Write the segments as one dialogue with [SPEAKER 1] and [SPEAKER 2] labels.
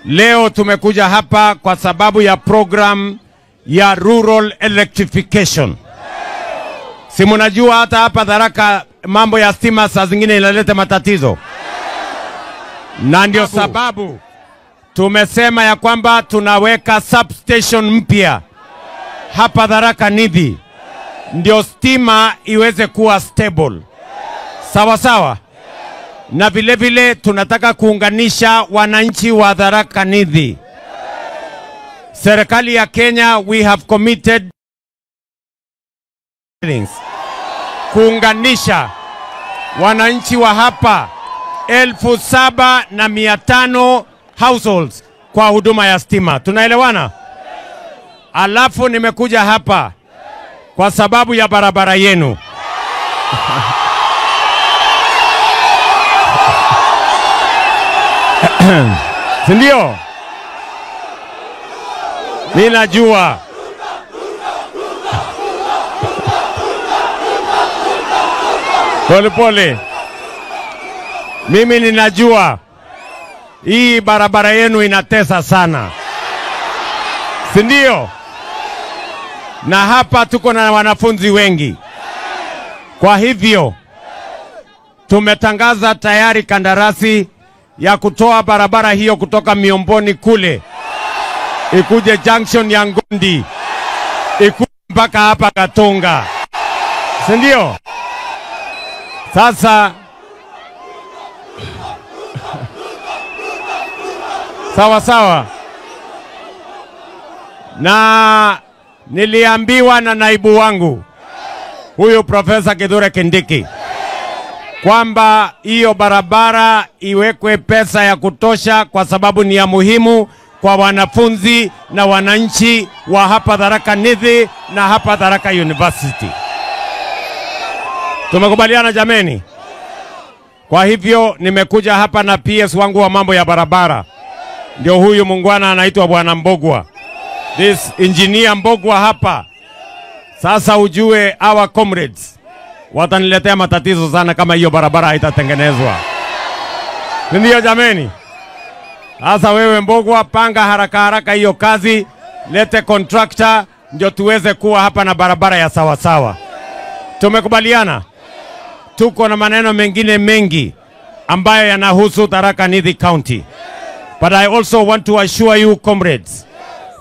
[SPEAKER 1] Leo tumekuja hapa kwa sababu ya program ya rural electrification. Si mnajua hata hapa Tharaka mambo ya stima saa zingine inaleta matatizo. Na ndio sababu tumesema ya kwamba tunaweka substation mpya hapa Tharaka Nithi, ndio stima iweze kuwa stable. Sawa sawa. Na vile vile tunataka kuunganisha wananchi wa Tharaka Nithi. Serikali ya Kenya, we have committed kuunganisha wananchi wa hapa 7,500 households kwa huduma ya stima. Tunaelewana? Alafu nimekuja hapa kwa sababu ya barabara yenu. Sindio? Ninajua pole pole. Mimi ninajua hii barabara yenu inatesa sana, sindio? Na hapa tuko na wanafunzi wengi. Kwa hivyo tumetangaza tayari kandarasi ya kutoa barabara hiyo kutoka Miomboni kule ikuje junction ya Ngondi, ikuje mpaka hapa Gatunga, sindio? Sasa sawa sawa. Na niliambiwa na naibu wangu huyu Profesa Kithure Kindiki kwamba hiyo barabara iwekwe pesa ya kutosha kwa sababu ni ya muhimu kwa wanafunzi na wananchi wa hapa Tharaka Nithi na hapa Tharaka University. Tumekubaliana jameni? Kwa hivyo nimekuja hapa na PS wangu wa mambo ya barabara. Ndio huyu mungwana anaitwa Bwana Mbogwa. This engineer Mbogwa hapa. Sasa ujue our comrades wataniletea matatizo sana kama hiyo barabara haitatengenezwa. Ndio jameni? Sasa wewe Mbogwa, panga haraka haraka hiyo kazi, lete contractor ndio tuweze kuwa hapa na barabara ya sawa sawa. Tumekubaliana? Tuko na maneno mengine mengi ambayo yanahusu Tharaka Nithi County. But I also want to assure you comrades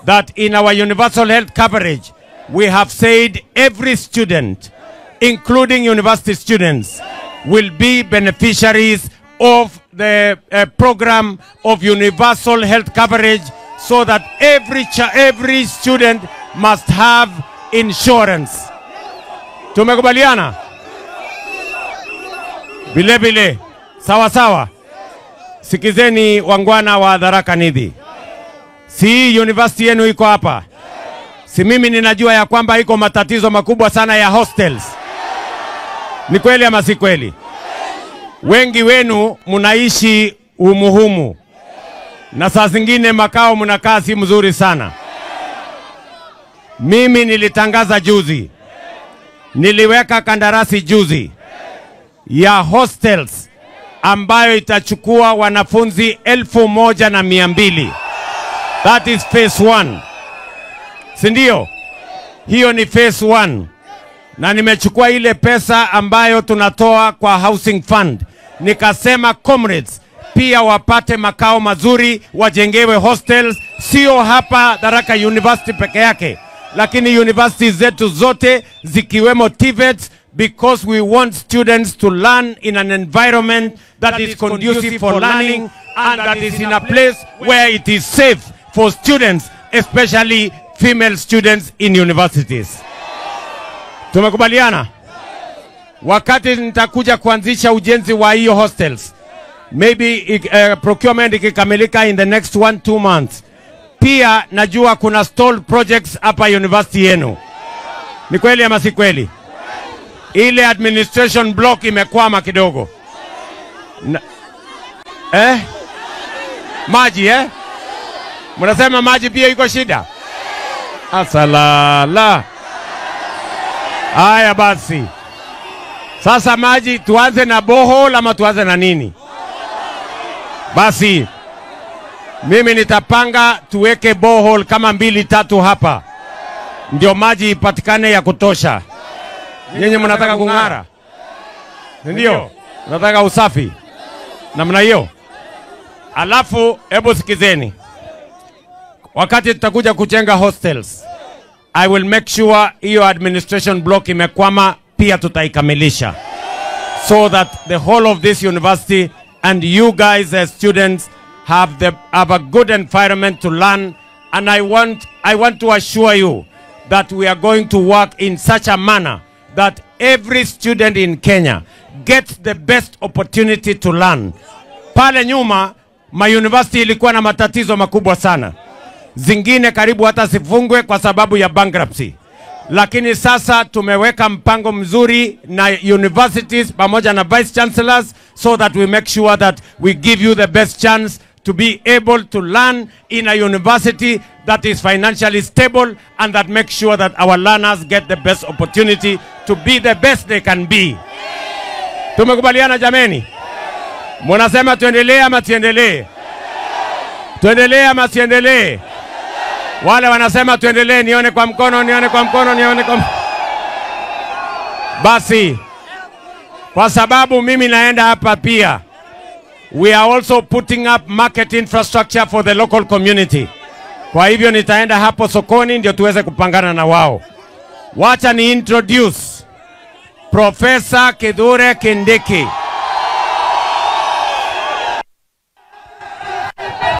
[SPEAKER 1] that in our universal health coverage we have said every student, including university students, will be beneficiaries of the program of universal health coverage, so that every student must have insurance. Tumekubaliana? Vile vile, sawa sawa. Sikizeni wangwana wa Tharaka Nithi. Si university yenu iko hapa? Si mimi ninajua ya kwamba iko matatizo makubwa sana ya hostels. Ni kweli ama si kweli? Wengi wenu mnaishi humuhumu, na saa zingine makao mnakaa si mzuri sana. Mimi nilitangaza juzi, niliweka kandarasi juzi ya hostels ambayo itachukua wanafunzi 1,200. That is phase 1. Sindio? Hiyo ni phase 1. Na nimechukua ile pesa ambayo tunatoa kwa housing fund. Nikasema comrades pia wapate makao mazuri, wajengewe hostels, sio hapa Tharaka University peke yake, lakini universities zetu zote zikiwemo TVETs, because we want students to learn in an environment that is conducive for learning and that is in a place where it is safe for students, especially female students in universities. Tumekubaliana? Wakati nitakuja kuanzisha ujenzi wa hiyo hostels, maybe procurement ikikamilika in the next 1-2 months. Pia najua kuna stalled projects hapa university yenu. Ni kweli ama si kweli? Ile administration block imekwama kidogo. Maji eh? Mnasema maji pia iko shida? Asalala. Haya basi. Sasa maji tuanze na borehole ama tuanze na nini? Basi Mimi nitapanga tuweke borehole kama 2-3 hapa, ndio maji ipatikane ya kutosha. Nyinyi mnataka kung'ara, ndio mnataka usafi namna hiyo. Alafu hebu sikizeni, wakati tutakuja kujenga hostels, I will make sure hiyo administration block imekwama pia tutaikamilisha, so that the whole of this university and you guys as students have a good environment to learn. And I want to assure you that we are going to work in such a manner that every student in Kenya gets the best opportunity to learn. Pale nyuma, my university ilikuwa na matatizo makubwa sana. Zingine karibu hata sifungwe kwa sababu ya bankruptcy. Lakini sasa tumeweka mpango mzuri na universities pamoja na vice chancellors, so that we make sure that we give you the best chance to be able to learn in a university that is financially stable and that makes sure that our learners get the best opportunity to be the best they can be. Tumekubaliana jameni? Mnasema tuendelee ama tuendelee? Tuendelee ama tuendelee? Wale wanasema tuendelee, nione kwa mkono, nione kwa mkono, nione kwa mkono. Basi, kwa sababu mimi naenda hapa pia, we are also putting up market infrastructure for the local community. Kwa hivyo nitaenda hapo sokoni ndio tuweze kupangana na wao. Wacha ni introduce Professor Kithure Kindiki.